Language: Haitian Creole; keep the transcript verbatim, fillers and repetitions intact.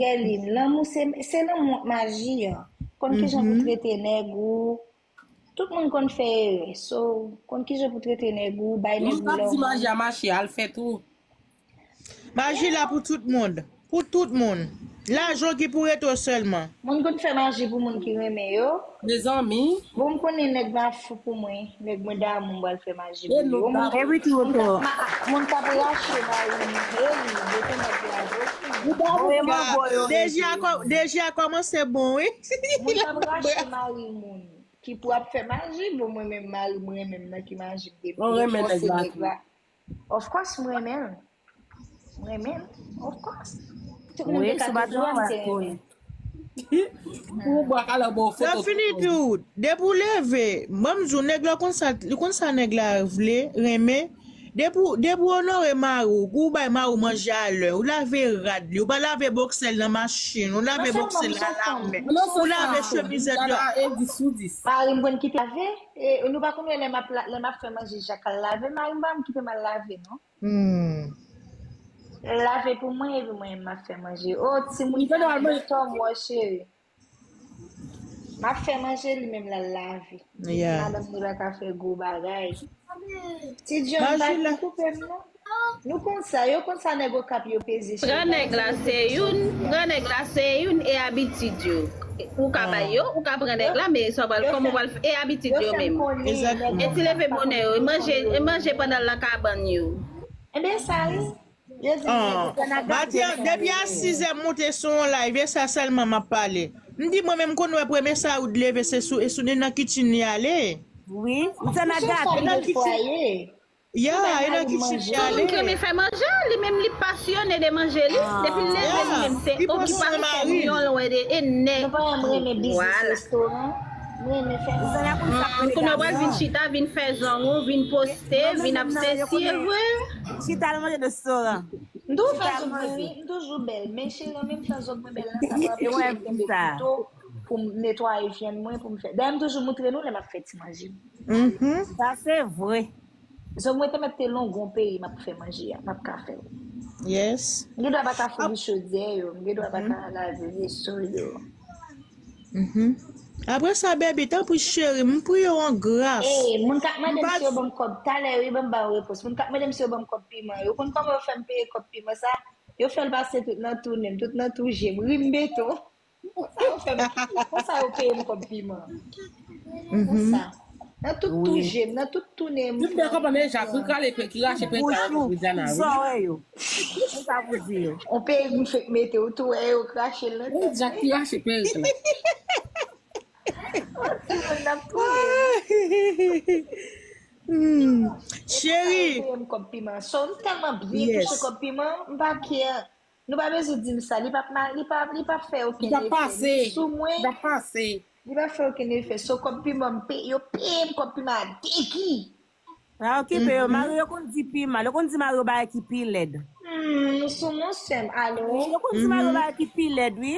Kerline, lanmou se, se lanmou ak maji an. Konn kijan pou trete nèg ou. Tout moun konn fè erè. So, konn kijan pou trete nèg ou, bay nèg ou lanmou. Maji la pou tout moun. Pou tout moun. Lajan ki pou rete w sèlman. Moun konn fè maji pou moun ki renmen yo. Mezanmi. Bon, m konnen nèg m ap fou pou mwen. Nèg mwen damou m pral fè maji pou yo. Moun k ap rache mari m. Hey, yo te mèt la. Deja kòmanse bon, wi. Moun k ap rache mari moun. Ki pou ap fè maji, bon, mwen menm mari m renmen m nan ki maji m te fòse nèg la. Of course, m renmen l. M renmen l. Of course. Tout moun te ka toujou di m te renmen l. Ou bwa kalè bon foto. Sa fini tou. Depi w leve, ban m di w, nèg la konn sa, li konn sa nèg la vle, renmen. Depi w, depi w onore mari w, ou bay mari w manje a lè, ou lave rad li, ou pa lave bòksè l nan machin, ou lave bòksè l a lamen, ou lave chemizèt yo. Mari m konn kite lave, e nou pa konn wè lè m ap la, lè m ap fè manje, Jacques al lave, mari m pa konn kite m al lave, non. Lave pou mwen, epi mwen, m ap fè manje. O, timoun, m ap fè manje, li menm l al lave. Madanm li pa ka fè gwo bagay. Ti John, pa vin koupe m, non. Nou konn sa, yo konn sa nèg Okap yo peze. Gran nèg la se youn, gran nèg la se youn e abitid yo. Ou ka bay yo, ou ka pran nèg la, men sa w pral, kòman w pral fè, e abitid yo menm. E ti leve bonè yo, e manje, e manje pandan l nan kabann yo. Enben sa wi. Yo di, depi a sizè m moute sou yon live, e sa sèlman m ap pale. M di mwen menm, m konn wè premye sa ou leve, se sou, e sou nan kitchen li ale. Wi, ou te nan gate. Ya, e nan kitchen li ale. Li renmen fè manje, li menm li pasyone de manje li. Depi l leve li menm se okipasyon yon lwen de e nèg. Vwala. Kounye a pral vin chita, vin fè zango, vin poste, vin ap sesi e vre. Chita al manje nan restoran. M toujou fè zòb mwen, wi, m toujou bèl. Men cheri an menm tan zòb mwen bèl nan sa pral pouse m kenbe kouto pou m netwaye vyann mwen pou m fè. Dayè m toujou moutre nou lè m ap fè ti manje m. Sa se vre. Zòb mwen te mèt te long yon peyi m ap fè manje a, m ap ka fè l. Yes. M gen dwa pa ka foubi chodyè yo, m gen dwa pa ka lave veso yo. Apre sa, baby, tanpri cheri, m priye w an gras. Ey, moun k ap mande m si yo ban m kòb talè, wi, ban m ba yo repons. Moun k ap mande m si yo ban m kòb piman, yo konn kòman yo fè m peye kòb piman sa? Yo fè l pase tout nan tounen m, tout nan tou je m, ri m beton. Konsa yo fè m, konsa yo peye m kòb piman. Konsa. Nan tout tou je m, nan tout tounen m. Tout bèl konprann, men Jacques, wi, krale pe, ki rache pe, bouch ou, zòrèy ou. Konsa pou di yo. On peyi m fèk mete, ou tou wè yo krache l nan tèt. Jacques ki rache perik la. Cheri. Yo peye m kòb piman. So, m tèlman byen touche kòb piman, m pa care. Nou pa bezwen di m sa. Li p ap ma-, li p ap, li p ap fè okenn efè. Li sou mwen. Li p ap fè okenn efè. So, kòb piman, m pe-, yo peye m kòb piman a degi. Pa okipe yo, mari yo konn di pi mal. Yo konn di mari yo bagay ki pi lèd. Hmm, sou mwen sèm, alo? Yo konn di mari yo bagay ki pi lèd, wi.